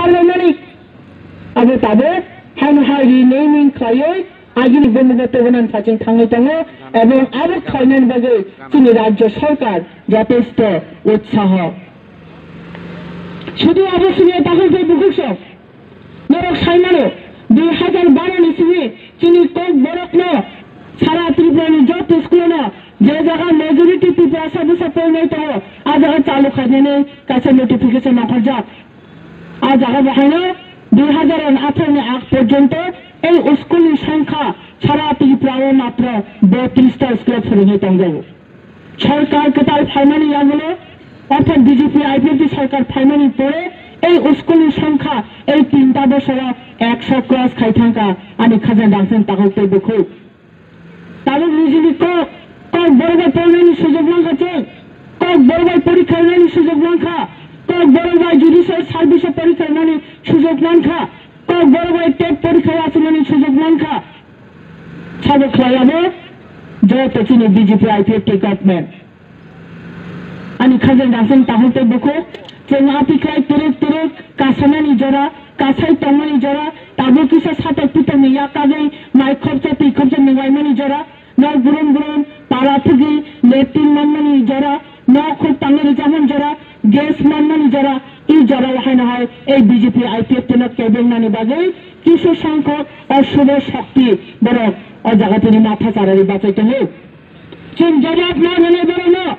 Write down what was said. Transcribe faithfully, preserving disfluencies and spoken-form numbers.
Arnani abo tabuk haino hai renaming khlaiwi agini bumungno tubunani phaising thangwi tongo, ebong abo khlainani bagwi chini rajya sarkar jotesto utsaho. Sudu abo sini takhuk tei bukhuk sok. Norok sai mano, dui hajar baro ni simi chini Kokborok no sara Tripura ni joto school no je jaga majority Tiprasa bwsa porinai tongo, a jaga chalu khainani kaisa notification ongkhorjak. A jaga bo haino dui hajar atharo ni ag porjonto ei school ni songkha sara Tripura o matro botris ta school o phwrwngwi tongjago. Sorkar kwtal phaimani yagulo, orthat B J P I P F T sorkar phaimani pore ei school ni songkha ei tinta bosoro ekso cross khai thangkha ani khajna dangsen takhuk tei bukhuk. Tabuk nijini kok, Kokborok bai porinani sujok mankha chwng, Kokborok bai porikha rinani sujok mankha, Kokborok bai judicial service o porikha rinani sujok mankha, Kokborok bai tet porikha achuknani sujok mankha. Sabo khlai abo joto chini B J P I P F T government. Ani khajna dangsen takhuk tei bukhuk, chwng ati khlai twrwk twrwk kasanani jora, kasai tongmani jora, tabuk kisa satok pitokni yak kagwi mai khopsa twi khopsa nunglaimani jora, nok brum brum para thwgwi latrine manmani jora, nok khuk tangwi rwchapmani jora, gas manmani jora, i jorao haino hai ei B J P I P F T no kebengnani bagwi kisu songkhok osubo shokti borok o jaga tini matha charari bachai tongo. Chwng jawab ma rwnai borokno.